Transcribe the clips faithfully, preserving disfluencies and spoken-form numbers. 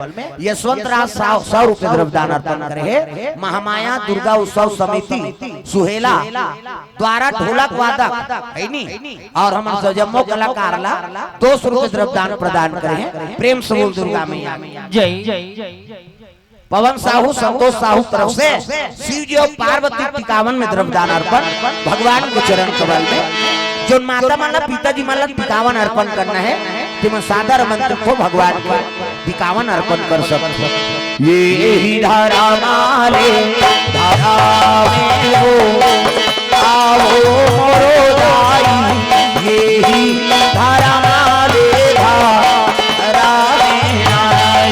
यशवंत राज साहू सौ रुपये द्रव्यदान अर्पण करे हे। महामाया दुर्गा उत्सव समिति सुहेला द्वारा ढोलक वादक है नी, और हमर जम्मो कलाकार ला दो सौ रुपये द्रव्यदान प्रदान करे हे। प्रेम से बोल दुर्गा मैया। जय। पवन साहू, संतोष साहू तरफ से शिव जी और पार्वती टिकावन में द्रव्यदान अर्पण भगवान के चरण कमल में। जो माता मन ला, पिताजी मन ला टिकावन अर्पण करना है, तेमन सादर आमंत्रित हो भगवान के टिकावन अर्पण कर सकत हो। ये ही धरा माले धरा में हो, आवो मोरो दाई, ये ही धरा माले धरा में ना,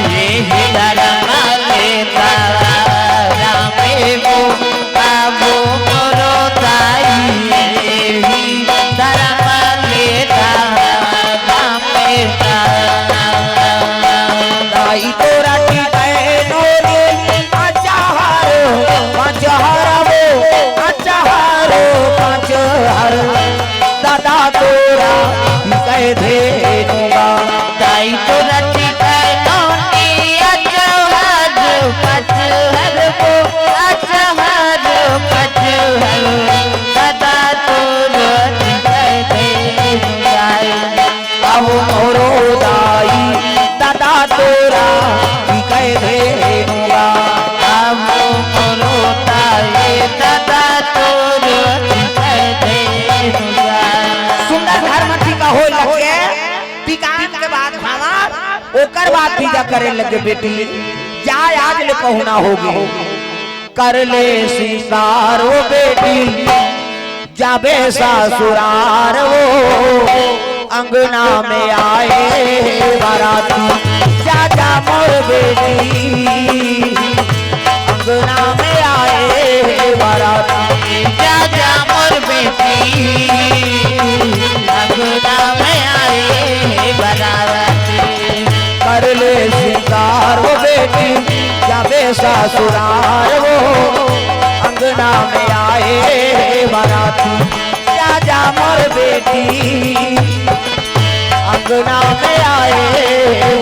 ये ही धरा माले धरा में हो, आवो मोरो दाई, ये ही धरा माले धरा में ना। दाई तोरा टिकै नोरे अचार, पाँच हर वो अचार, पाँच हर दादा तोरा टिकै धेनुवा। दाई तोरा टिकै नोरे अचार, पाँच हर वो अचार, पाँच हर दादा तोरा टिकै धेनुवा। अब मोरो दाई दादा तोरा टिकै धेनुवा। अब मोरो दाई दादा तोरा टिकै धेनुवा। सुंदर धर्म टिका होय लगे, टिकान के बाद भावा, ओकर बाद विदा करे लगे बेटी, जा आज ले पहुना होगे। कर ले सिंगार वो बेटी, जाबे ससुरार वो, अंगना में आए बाराती, जा जा मोर बेटी, अंगना में आए बाराती, जा जा मोर बेटी, अंगना में आए बाराती। कर ले सिंगार वो बेटी, जाबे ससुरार वो, अंगना में आए बाराती, जा जा मोर बेटी, अंगना में आए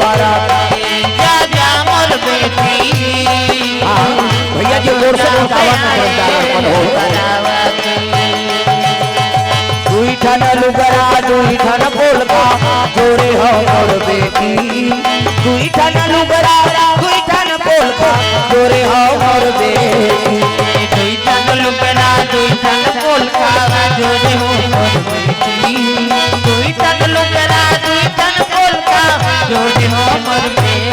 बाराती, जा जा मोर बेटी। हाँ, भैया जी, जोर से बोल, गावा ना, जोरदार अर्पण हो। दुई ठन लुगरा, दुई ठन पोलका, जोरे हो मोर बेटी। दुई ठन लुगरा, दुई ठन पोलका, जोरे हो मोर बेटी। दुई ठन लुगरा, दुई ठन पोलका, जोरे हो मोर बेटी। दुई ठन लुगरा, दुई ठन पोलका, जोरे हो मोर बेटी।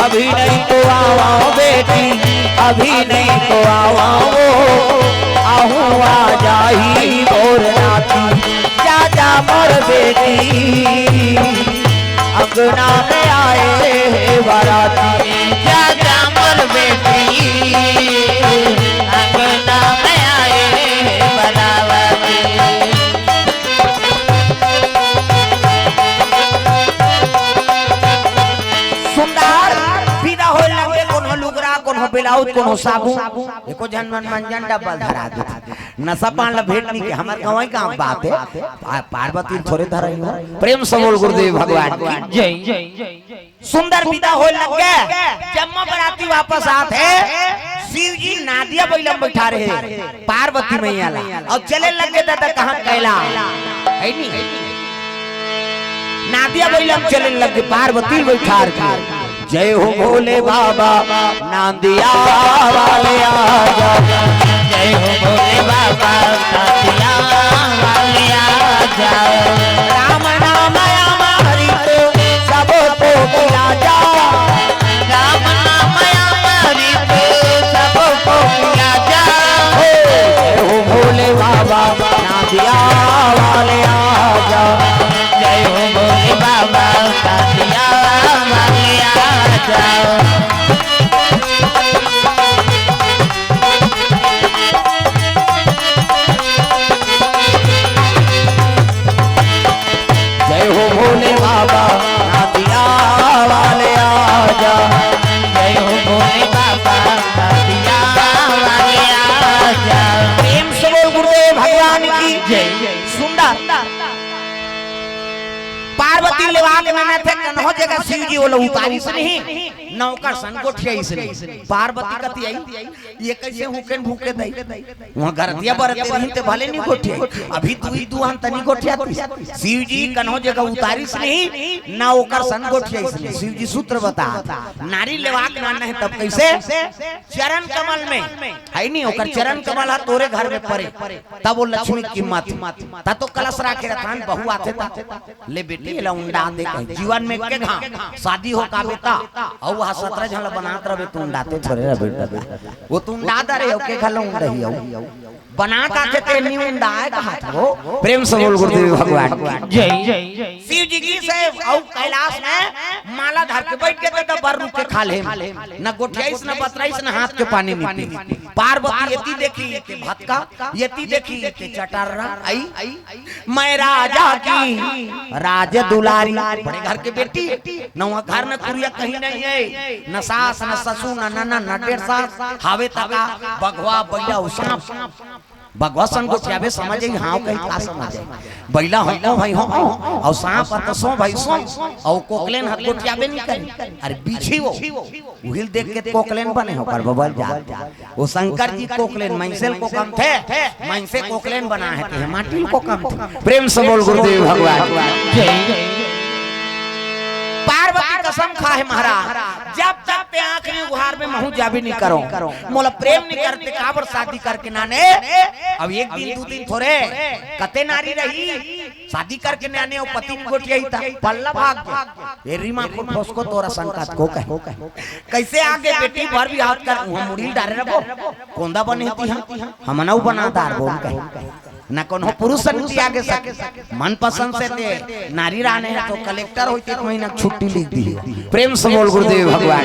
अभी नहीं तो आवा बेटी, अभी नहीं तो आवा वो, आहू आ जाही मोर नाती। जा जा मोर बेटी, अंगना में आए बाराती। जा जा मोर बेटी, अंगना में आए बाराती। सुंदर विदा होय लगे, कोनो लुगरा, कोनो ब्लाउज, कोनो साबुन, एको झन मन मंजन डब्बल धरा दे। नशा पान ला भेंट नहीं के, हमर गंवई गांव बात है। पा-, पार्वती थोरे धरई हो। प्रेम से बोल गुरुदेव भगवान की। जय। सुंदर विदा होय लगे, जम्मो बराती वापस आत हे। शिव जी नादिया बइला म बइठा रहे पार्वती मैया ला, अउ चले लगे दादा कहाँ कैला है नी। नादिया बइला म चले लगे पार्वती बइठा रहे। जय हो भोले बाबा, नांदिया वाले आजा। जय हो भोले बाबा, नांदिया वाले आजा। राम नाम अमृत सबको पिला जा। राम नाम अमृत सबको पिला जा। हो, जय हो भोले बाबा, नांदिया वाले आजा। जय हो भोले बाबा, नांदिया वाले आजा। जय हो भोले बाबा, नांदिया वाले आजा। जय हो भोले बाबा, नांदिया वाले आजा। प्रेम से बोल गुरुदेव भगवान की जय। कन्हो जगह शिव जी ओला उतारिस नहीं, न ओकर संग गोठियाइस नहीं। पार्वती कति आई, ये कैसे हुकेन भूके दई? वहाँ गरतिया बरते रहिन ते भले नहीं गोठियाई, अभी तू ही दुहान तनी गोठियाती। शिव जी कन्हो जगह उतारिस नहीं, न ओकर संग गोठियाइस नहीं। शिव जी सूत्र बता, नारी लेवाक ना नहीं तब कैसे? चरण कमल में, है नहीं, ओकर चरण कमल हा तोरे घर में परे, तब वो लक्ष्मी की कीमत, तब तो कलश राखे रथान, बहू आथे तब। ले बेटी, एला उंडा दे कहे। जीवन में के घाम, शादी हो का बेटा, अउ वह सतरा झन ला बनात रहे, तू उंडाते थोरे रहे बेटा। वो तू उंडा दे रहे हो, के घाम उंडही हो। बना का थे ते नी उंडाए कहा था वो। प्रेम से बोल गुरुदेव भगवान की। जय। शिव जी की से अउ कैलाश में माला धर के बैठ के तो बर रुक के खा ले। न गोठियाइस, न बतराइस, न हाथ के पानी नहीं पी। पार्वती यति देखी के भतका, यति देखी के चटर्रा। आई, मैं राजा की राज दुलारी, बड़े घर के बेटी, न वहाँ घर न कुरिया कहीं नहीं है, न सास, न ससुर, न ननद, न डेढ़ सास, हावे तका बघवा, बैला, उ सांप। बघवा सन गोठियाबे समझ आई, हाँ कहीं का समझ आई। बैला हो, ओ भाई हो, अउ सांप त सो भाई सो, अउ कोकलेन हत गोठियाबे नहीं करी। अरे बीछी वो, उहिल देख के कोकलेन बने हो कर बबल जा। वो शंकर जी कोकलेन, मनसेल को कम थे, मनसे कोकलेन बना है, ते माटिल को कम थे। प्रेम से बोल गुरुदेव भगवान। जय। पार्वती कसम खा है महाराज, जब तक ते आंख नहीं उघार में महू जाबे नहीं करो, मोला प्रेम नहीं करते, काबर शादी करके नाने। अब एक दिन, दो दिन थोरे, कते नारी रही, शादी करके नाने, वो पति में गोठियाई था, पल्ला भाग गया। ये रीमा को ठोस को तोरा संकात को कहे। कैसे आगे बेटी भर भी हाथ कर, वहाँ मुड़ी डारे रहो, कोंदा बने थी हम, हम नौ बना दार बोल कहे। न कोनो पुरुष से नीति आगे सके। मनपसंद से ते नारी राने है तो कलेक्टर होई, एक महीना छुट्टी लिख दी। प्रेम से बोल गुरुदेव भगवान।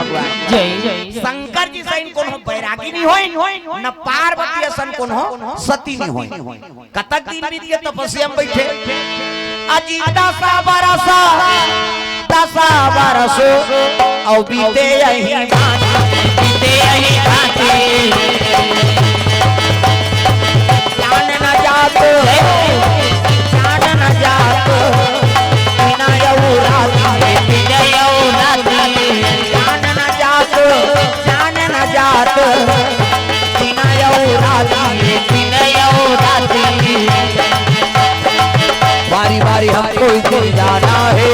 जय। शंकर जी सैन कोनो बैरागी नहीं होई, न पार्वती असन कोनो सती नहीं होई। कतक दिन बीत गए तपस्या में बैठे। अजी दसा बरस, दसा बरस, अउ बीते यही बात, बीते यही बात। जान न जात, जान न जात, बिना यहू राती, बिना यहू राती। जान न जात, जान न जात, बिना यहू राती, बिना यहू राती। बारी बारी हमको इधर जाना है,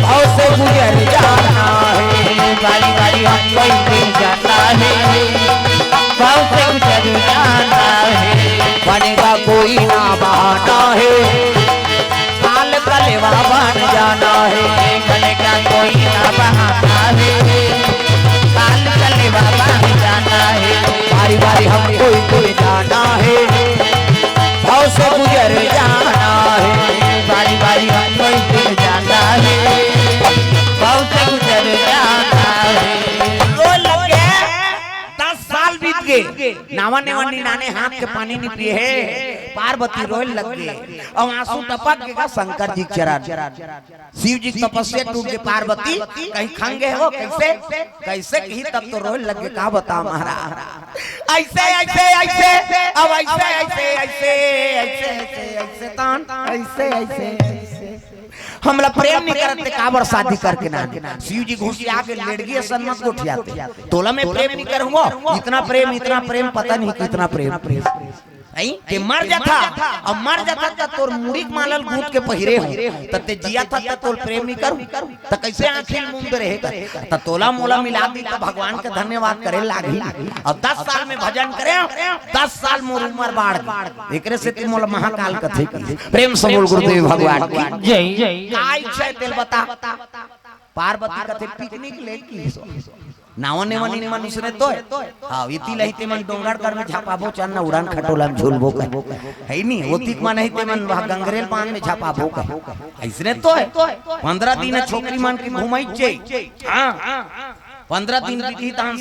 भाव से गुजर जाना है। बारी बारी हमको इधर जाना है, भाव से गुजर जाना है। बनेगा कोई ना बहाना है, काल कलेवा बन जाना है। बनेगा कोई ना बहाना है, काल कलेवा बन जाना है। बारी बारी हमको इधर जाना है, भाव से गुजर जाना है। बारी बारी हमको इधर जाना है, भाव से गुजर जाना है। रोए लग गए, दस साल बीत गए, नावा नेवा निनाने हाथ के पानी नहीं पिए है। पार्वती रोए लग गए, अउ आंसू टपक गए शंकर जी के चरण। शिव जी के तपस्या टूट के पार्वती कहीं खंग गए हो, कैसे, कैसे कही तब तो रोए लग गए, का बता महाराज। ऐसे, ऐसे, ऐसे, अब ऐसे, ऐसे, ऐसे, ऐसे, ऐसे, ऐसे, तान, ऐसे, ऐसे, ऐसे। हमला प्रेम नहीं करते, काबर शादी करके ना। शिव जी घुसिया के लेड़गी असन मत गोठियाते। तोला मैं प्रेम नहीं करूंगा, इतना प्रेम, इतना प्रेम, पता नहीं कितना प्रेम। नहीं, ते मर जाता, अब मर जाता त तोर मुड़ी के माला ल गूंथ के पहिरे हो, त ते जिया था त तोर प्रेम नहीं करूं, त कैसे आंखी मूंद रहे कर? त तोला मोला मिला दी त भगवान के धन्यवाद करे लागी। अब दस साल में भजन करे, दस साल मोर उम्र बाढ़ गई, एकरे से तू मोला महाकाल कथे की। प्रेम से बोल गुरुदेव भगवान की। जय। का इच्छा है तेल बता। पार्वती कथे पिकनिक लेके नावा नेवा नी मन उसने तो है। हाँ, इति लही ते मन डोंगरगढ़ में झापाबो, चल ना उड़ान खटोला में झूलबो कहे। है नहीं, ओतिक मन ही ते मन वहाँ गंगरेल बांध में झापाबो कहे। ऐसने तो है। पंद्रह दिन छोकरी मन के घुमाई चे। हाँ, पंद्रह दिन बीती तहन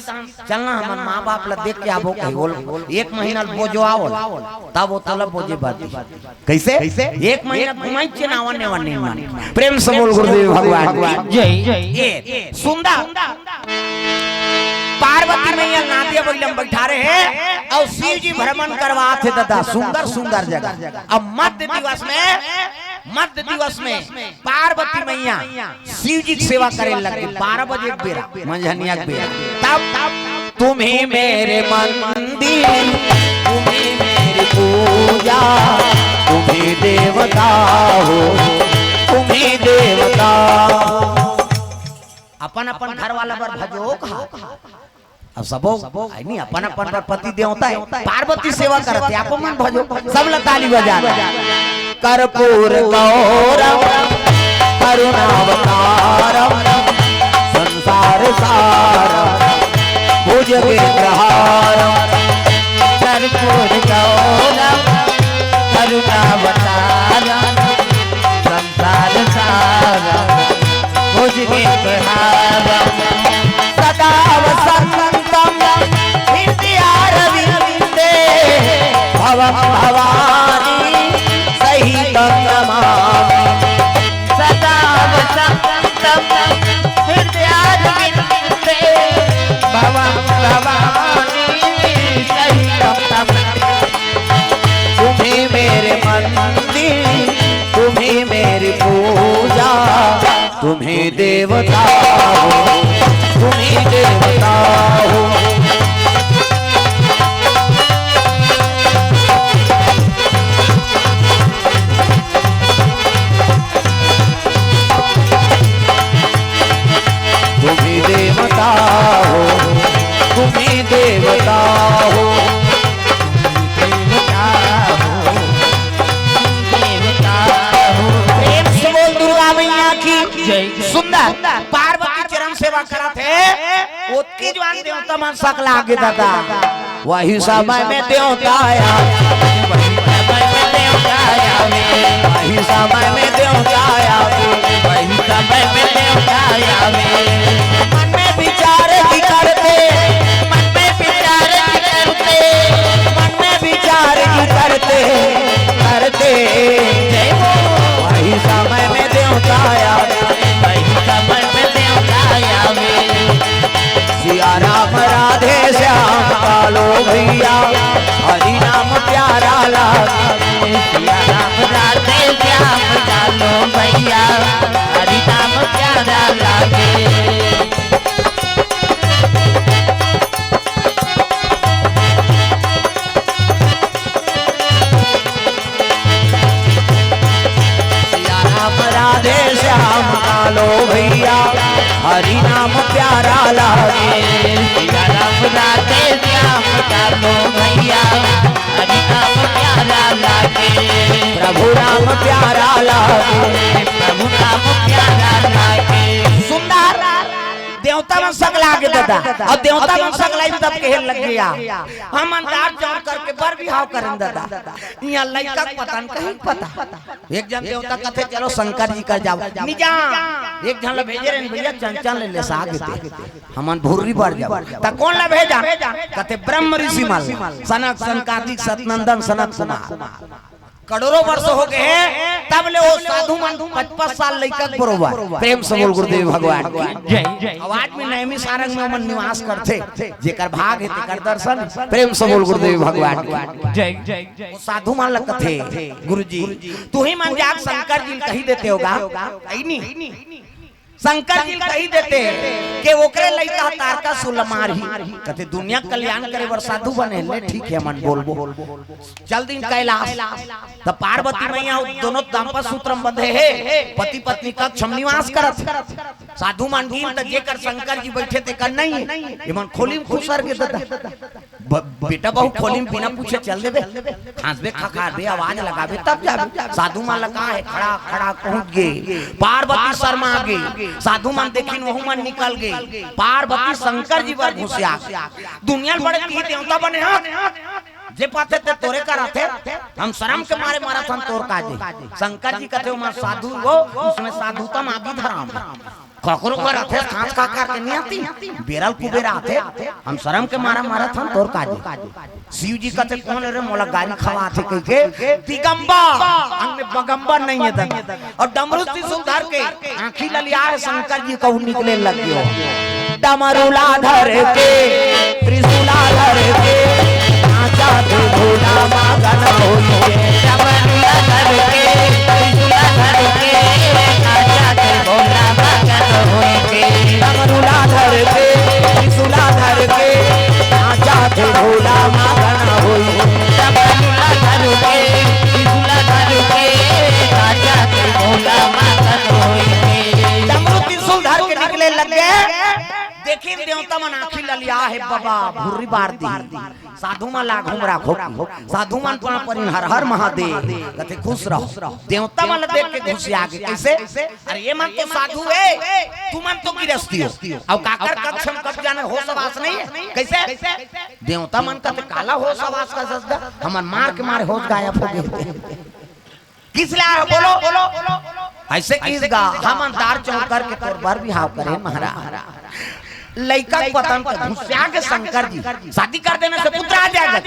चलना हमन माँ बाप ला देख के आबो कहे। बोल, एक महीना बोजो आवल, तब वो तलब बोजे बाती। कैसे? एक महीना घुमाई चे नावा नेवा नी मन। प्रेम से बोल गुरुदेव भगवान की। जय। ए, सुंदर। पार्वती मैया नादिया बैलम बैठा रहे हैं और शिव जी भ्रमण करवात हे दादा, सुंदर सुंदर जगह। अब मध्य दिवस में मध्य दिवस में पार्वती मैया शिव जी के सेवा करे लग गे, बारह बजे के बेरा, मंझनिया के बेरा। तब, तुम्ही मेरे मंदिर, तुम्ही मेरी पूजा, तुम्ही देवता हो, तुम्ही देवता। अपन अपन घर वाला बर भजो कहा। अब सबो, आई नहीं, अपन अपन बर पति देवता हे, पार्वती सेवा करत हे, आप मन भजो, सब ला ताली बजा दे। कर्पूर गौरम करुणावतारम संसार सारम भुजगेन्द्रहारम। कर्पूर गौरम करुणावतारम संसार सारम भुजगेन्द्रहारम। सदा वसन्तं हृदयारविन्दे भवं भवानी सहितं नमामि। सदा वसन्तं हृदयारविन्दे भवं भवानी सहितं नमामि। तुम्ही मेरे मंदिर, तुम्ही मेरी पूजा, तुम्ही देवता हो, तुम्ही देवता हो। तुम्ही देवता हो, तुम्ही देवता हो। प्रेम से बोल दुर्गा मैया की जय। सुंदर पार्वती चरण सेवा करत हे, ओतकी जुवार देवता मन सकला गे दादा। वही समय में देवता आया, वही समय में देवता आया, वही समय में देवता आया, वही समय में देवता आया। मन में विचार की करते, मन में विचार की करते, मन में विचार की करते, करते। जय हो। वही समय में देवता आया, वही समय में देवता आया। सिया राम राधे श्याम कालो भैया, हरि नाम प्यारा लागे। सिया राम राधे श्याम कालो भैया, हरि नाम प्यारा लागे। सिया राम राधे श्याम कालो भैया, हरि नाम प्यारा लागे। सिया राम राधे श्याम कालो भैया, हरि नाम प्यारा लागे। प्रभु राम प्यारा लागे। प्रभु राम प्यारा लागे। सुंदर देवता मन सकला गे दादा, अउ देवता मन सकलाइन तब कहे लग गे, हम अंदाज जान करके बर बिहाव करेन दादा। इहाँ लइका के पता न कहीं पता। एक झन देवता कथे, "चलो शंकर जी कर जाओ।" निजा एक झन ला भेजे रहे भैया, चंचल ले लेसा गे ते। हमन भुर्री बर जाओ। त कोन ला भेजा? कथे, "ब्रह्म ऋषि मन ला, सनक, सनकादिक, सतनंदन, सनत कुमार।" करोड़ों वर्ष हो गे हे, तब ले वो साधु मन पच पच साल लइका के बरोबर। प्रेम से बोल गुरुदेव भगवान की जय। आवाज में नैमी सारंग में ओमन निवास करथे, जेकर भाग हे तेकर दर्शन। प्रेम से बोल गुरुदेव भगवान की जय। वो साधु मन ला कथे, "गुरुजी, तुही मन जाके शंकर जी ल कहि देते होगा, कही नहीं?" शंकर जी कहि देते के ओकरे लइका ह तारकासुर ल मारही। कथे, "दुनिया के कल्याण करे बर साधु बने ले, ठीक हे, हमन बोलबो।" चल दिन कैलाश। त पार्वती मैया दोनों दाम्पत्य सूत्र म बंधे हे, पति पत्नी कक्ष म निवास करत। साधु मन गिन त जेकर शंकर जी बइठे तेकर नहीं हे। एमन खोली म खुसर गे दादा। ब-, बेटा बहू खोली म बिना पूछे चल देबे, खांसबे, खखारबे, आवाज लगाबे, तब जाबे। साधु मन ला कहा हे, खड़ा, खड़ा पहुंच गे, पार्वती शर्मा गे। साधु मन देखिन, वहू मन निकल गे। पार्वती शंकर जी बर घुसिया। दुनिया म बड़े की देवता बने हस, जे पाथे ते तोरे करा थे। हम शरम के मारे मरत हन, तोर का जी। शंकर जी कथे, "ओमा साधु हो, उसमें साधुता मागी धराम।" ककरो घर आथे, सांस का करके नहीं आती, बेरल कुबेर आथे, हम शरम के मारा मारत हन, तोर काजे। शिव जी कथे, "कौन रे मोला गारी खवाथे?" कहिके, दिगंबर, अंग में बगंबर नहीं है दन। और डमरू त्रिशूल धर के, आँखी ललिया है शंकर जी कहू निकले लग गयो। डमरूला धर के, त्रिशूला धर के, नाचा थे भोला मगन होई के। डमरूला धर के, त्रिशूला नाचा थे भोला मगन होई के। डमरू ला धर के, त्रिशूला धर के, नाचा थे भोला मगन होई। डमरू ला धर के, त्रिशूला धर के, नाचा थे भोला मगन होई के। डमरू त्रिशूल धर के निकले लग गे। देखिन देवता मन आँखी ललिया हे बाबा, भुर्री बार दी। साधु मन ला घूम राखो। साधु मन पाँव परिन, हर हर महादेव। कथे खुश रहो। देवता मन ला देख के घुसिया गे। कइसे? अरे ये मन तो साधु हे, तुमन तो गिरस्ती हो। अउ काकर कक्ष म कब जाने होश हवास नइ हे। कइसे? देवता मन कथे काला होश हवास का सजदा, हमन मार के मारे होश गायब हो गे। किस ला बोलो? अइसे किस गा, हमन दार चौर करके तोर बर बिहाव करेन महाराज। लइका के पतन के घुसिया गे शंकर जी, शादी कर देने से पुत्र आ जाएगा।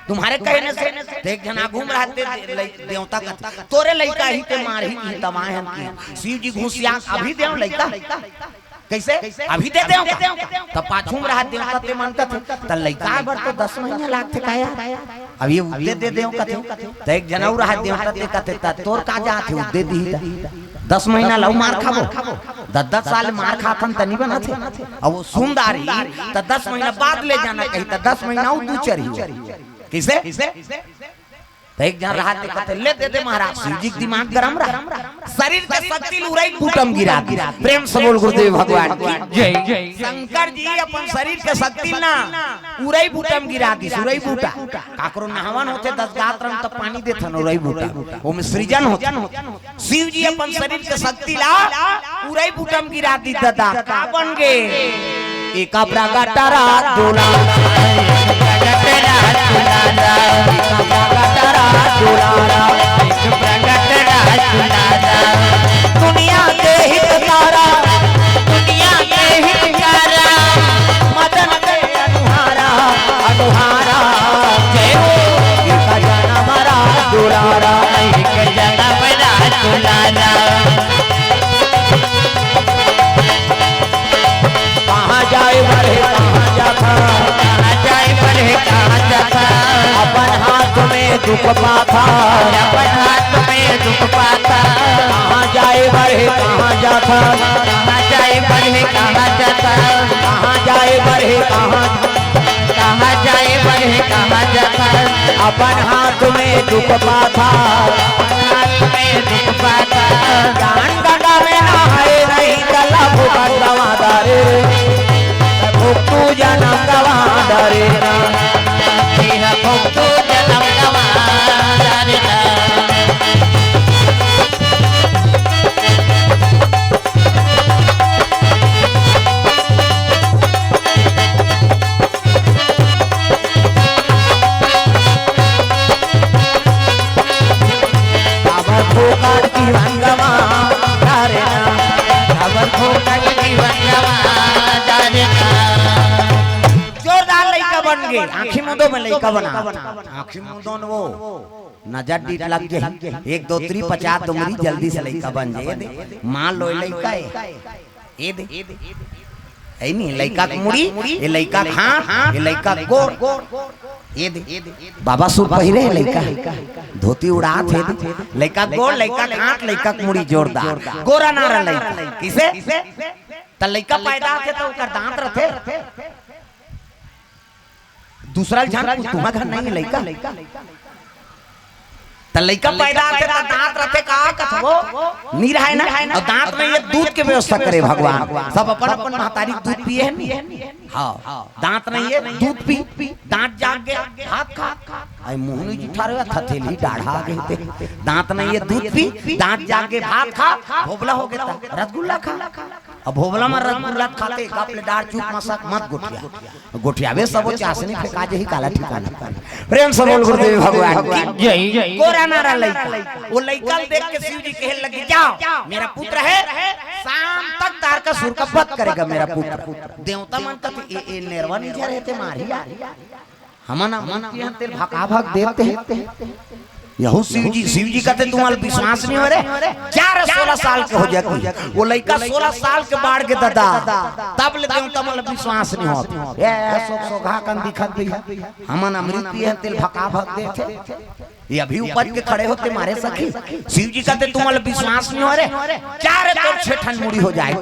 तुम्हारे कहने से। देख जना घूम रहा ते लइ-, देवता का, तोरे लइका ही ते मार ही की दवाएं हम की। शिव जी घुसिया अभी देव लइका। कइसे? अभी दे देव का? त पाछू म रहा देवता ते मन कथे, त लइका बर तो दस महीना लागथे का यार? अब ये उद्दे दे देव कथे, त एक जनऊ रहा देवता ते कथे, त तोर का जात हे उद्दे दी त? दस महीना लऊ मार खाबो, दस दस साल मार खाथन त नी बनत हे। अब वो सुंदारी, त दस महीना बाद ले जाना कही, त दस महीना अउ दू चरही। कइसे? त एक झन रहा ते कथे, "ले दे दे महाराज।" शिव जी के दिमाग गरम रहा, शरीर के शक्ति ल उरई बूटा म गिरा दी। प्रेम से बोल गुरुदेव भगवान की जय। शंकर जी अपन शरीर के शक्ति ल ना उरई बूटा म गिरा दी, उरई बूटा। काकरो नहावन होथे दस गात रंग त पानी देथन उरई बूटा, ओमे सृजन होथे। शिव जी अपन शरीर के शक्ति ला उरई बूटा म गिरा दी दादा, का बन गे? एका प्रगट रहा दुलारा, प्रगट रहा दुलारा, एका प्रगट रहा दुलारा, प्रगट रहा दुलारा। दुनिया के हितकारा, दुनिया के हितकारा, मदन के अनुहारा, अनुहारा। जय हो। एक जनम रा दुलारा, एक जनम रा दुलारा। कहाँ जाए बर हे, कहाँ जाथा? कहाँ जाए बर हे, कहाँ जाथा? अपन हाथ में दुख पाथा। अपन हाथ में दुख पाथा। कहाँ जाए बर हे, कहाँ जाथा? कहाँ जाए बर हे, कहाँ जाथा? कहाँ जाए बर हे, कहाँ, कहाँ जाए बर हे, कहाँ जाथा? अपन हाथ में दुख पाथा। अपन हाथ में दुख पाथा। ज्ञान गंगा में नहाए नहीं, तला भूखा गवा डारे। भुक्तु जनम गवा डारे ना। भुक्तु जनम गवा डारे ना। काबर फोकट जीवन गवा डारे ना, काबर फोकट जीवन गवा डारे ना। जोरदार लइका बन गे, आँखी मूंदो में लइका बना। आँखी मूंदो न वो नजर डीठ लग गे, एक दो त्री पचास दुमरी जल्दी से लइका बन जाए। माँ लोय लइका हे। ए दे। ए नी, लइका के मुड़ी, ए लइका के हाथ, ए लइका के गोड़। ए दे। बाबा सूट पहिरे हे लइका। धोती उड़ात हे दे। लइका के गोड़, लइका के हाथ, लइका के मुड़ी जोरदार। गोरा नारा लइका। किसे? त लइका पैदा होथे त ओकर दांत रथे। दूसरा झन पूछ, तुम्हार घर नहीं हे लइका? त लइका पैदा होथे त दांत रथे का कथबो? नी रहय ना। अउ दांत नहीं हे, दूध के व्यवस्था करे भगवान। सब अपन अपन महतारी के दूध पिए हे नी। हाँ, दांत नहीं हे, दूध पी, दांत जाग गे, भात खा। अई मुंह नहीं जुठा रहे, थथेली डाढ़ा गे ते। दांत नहीं हे, दूध पी, दांत जाग गे, भात खा, भोभला हो गे त रसगुल्ला खा। अब भोभला म रसगुल्ला खाते, गप ले डार चुप मसक मत गोठिया। गोठियाबे सबो चासनी फेंका जही काला ठिकाना। प्रेम से बोल गुरुदेव भगवान की जय। गोरा नारा लइका। वो लइका ल देख के शिव जी कहे लगे, "जाओ, मेरा पुत्र है, शाम तक तारकासुर का वध करेगा मेरा पुत्र।" देवता मन कथे, "ए, ए नेरवा नी झरे ते मारही यार।" हमन अमृत पियन तेल भकाभक देते हैं। यहू शिव जी, शिव जी कथे, "तुम्हार विश्वास नहीं हो रे, जा रे सोलह साल के हो जाए।" वो लइका सोलह साल के बाढ़ गे दादा, तब ले देवता मन विश्वास नहीं होत। ए, सोख सोखा कन दिखत भी हे। हमन अमृत पियन तेल भकाभक देते हैं। ये अभी उपज के खड़े होते मारे सखी। शिव जी कहते, "तुम्हारा विश्वास नहीं हो रे, क्या रे तोर छह ठन मुड़ी हो जाए।"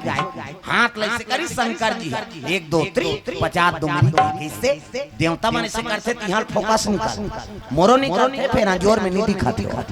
हाथ ले से करी शंकर जी, एक दो त्री, पचास दुमरी, कैसे देवता मन से करते, तिहाल फोकस नहीं कर, मोरो नहीं करते, फिर जोर में नहीं दिखाते हो।